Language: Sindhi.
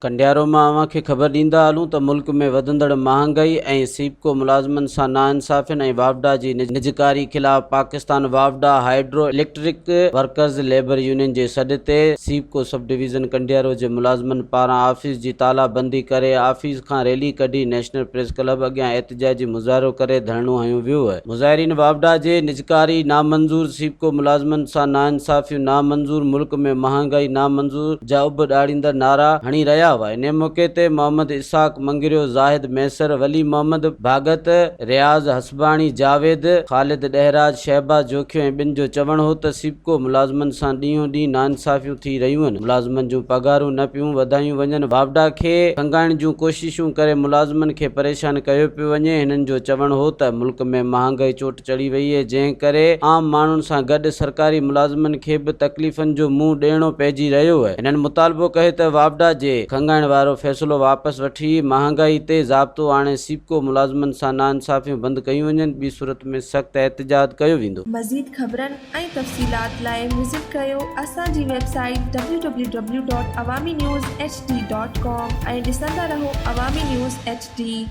ڪنڊيارو مان اوهان کي خبر ڏيندا هلون ته ملڪ ۾ وڌندڙ مهانگائي ۽ سيپڪو ملازمن سان ناانصافين ۽ واپڊا جي نجڪاري خلاف پاڪستان واپڊا hydro electric workers labour union جي سڏ تي سيپڪو سب ڊويزن ڪنڊيارو جي ملازمن پاران آفيس جي تالا بندي ڪري آفيس کان ريلي ڪڍي نيشنل پريس ڪلب اڳيان احتجاجي مظاهرو ڪري ڌرڻو هنيو ويو. مظاهرين واپڊا جي نجڪاري نامنظور، سيپڪو ملازمن سان ناانصافيون نامنظور، ملڪ ۾ مهانگائي نامنظور جا اڀ ڏاڙيندڙ نعرا هڻي رهيا هئا. انهيء موقعي تي محمد اسحاق مڱريو، زاهد مهيسر، ولي محمد ڀاڳت، رياض حسباڻي، جاويد، خالد ڏهراج، شهباز جوکيو ۽ ٻين جو چوڻ هو ته سيپڪو ملازمن سان ڏينهون ڏينهن ناانصافيون ٿي رهيون آهن، ملازمن جون پگهارون نه پيون وڌايون وڃن، واپڊا کي کنگائڻ جون ڪوششون ڪري ملازمن کي پريشان ڪيو پيو وڃي، هنن جو چوڻ هو ته ملڪ ۾ مهانگائي چوٽ چڙهي وئي اهي جنهن ڪري عام ماڻهن سان گڏ سرڪاري ملازمن کي به تڪليفن جو منهن ڏيڻو پئجي رهيو اهي. هنن مطالبو ڪيو ته واپڊا جي کنگائڻ وارو فيصلو واپس وٺي مهانگائي تي ضابطو آڻي سيپڪو ملازمن سان ناانصافيون بند ڪيون وڃن ٻي صورت ۾ سخت احتجاج ڪيو ويندو. مزيد خبرن ۽ تفصيلات لاء وزٽ ڪريو اسان جي website W W W dot Awami news H D dot com ۽ ڏسندا رهو عوامي نيوز ايڇ ڊي.